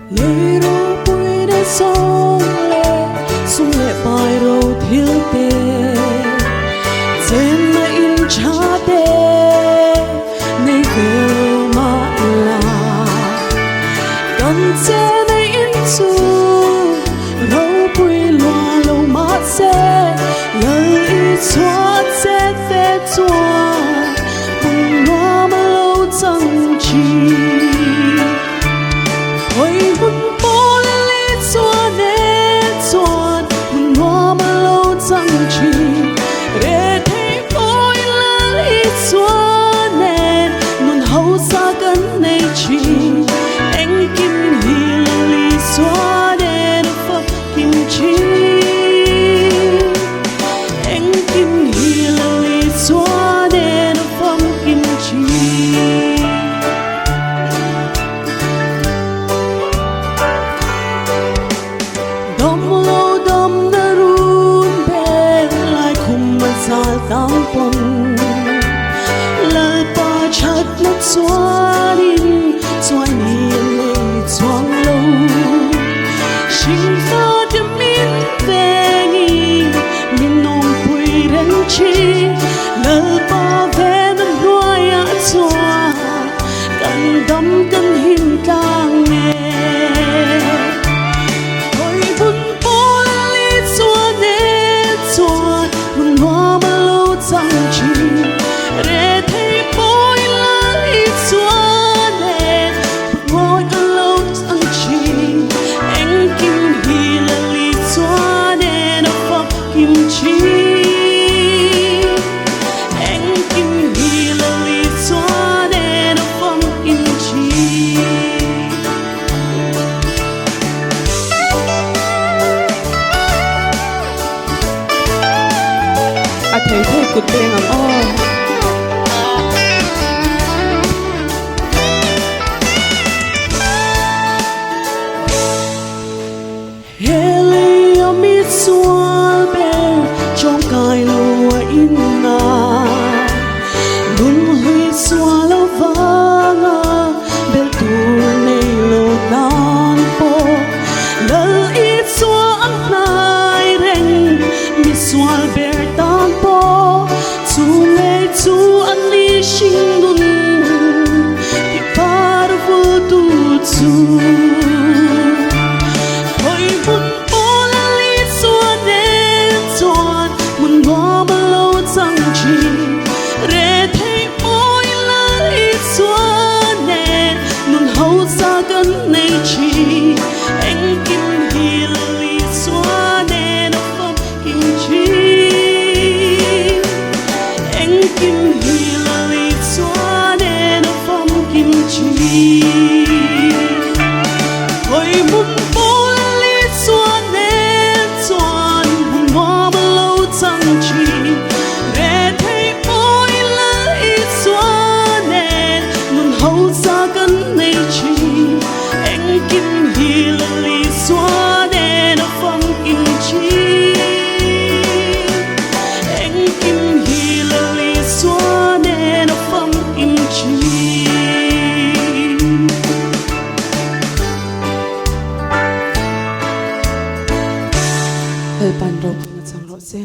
Lei ropuina zawng leh sum leh pai ro thil te, chenna in tha te nei ve lo mah ila, kan chenna in chu ropui lua lo mah se, Lal i chhuat chet ve chuan hmun nuam a lo chang thin. Hawi hmun pawl a leh chuan e chuan hmun nuam a lo chang thin. Rethei pawi lal i chuan e nun hausa kan nei thin. Engkim hi lal i chuan e na fak kim thin. Engkim hi lal i chuan e na famkim thin. Dam lo dam na run ber lai khum a zal tang pawn Lalpa that na chuanin chuai ni a nei chuang lo Hringfa te min vengin min awmpui reng thin Lalpa ven a hnuaiah chuan Kan dam kan him tlang e. Hawi hun pawl a li chuan e chuan hun nuam a lo chang thin. Rethei pawi la li chuan e ngawi a lo chang thin. Engkim hi la li chuan e na fak kim thin. Engkim hi la li chuan e na famkim thin. A thei thei kut peng ang aw. He lei a mi sual ber tawngkai lo a inna Nunhlui sual avanga bel tur nei lo tan pawh Lal i chhuah a hnai reng mi sual ber tan pawh Chu ngei chu a ni hring nun ti par vul tu chu. Hawi hmun pawl a li chuan e chuan hmun nuam a lo chang thin. Rethei mawi la li chuan e nun hausa kan nei thin. Engkim hi la li chuan e na famkim thin. Engkim hi la li chuan e na famkim thin. Hawi hmun pawl a li chuan e chuan hmun nuam a lo chang thin. Rethei mawi la i chuan e nun hausa kan nei thin. Engkim hi la li chuan e na famkim thin. Engkim hi la li chuan e na famkim thin. Lalpan ropui na chang rawh che.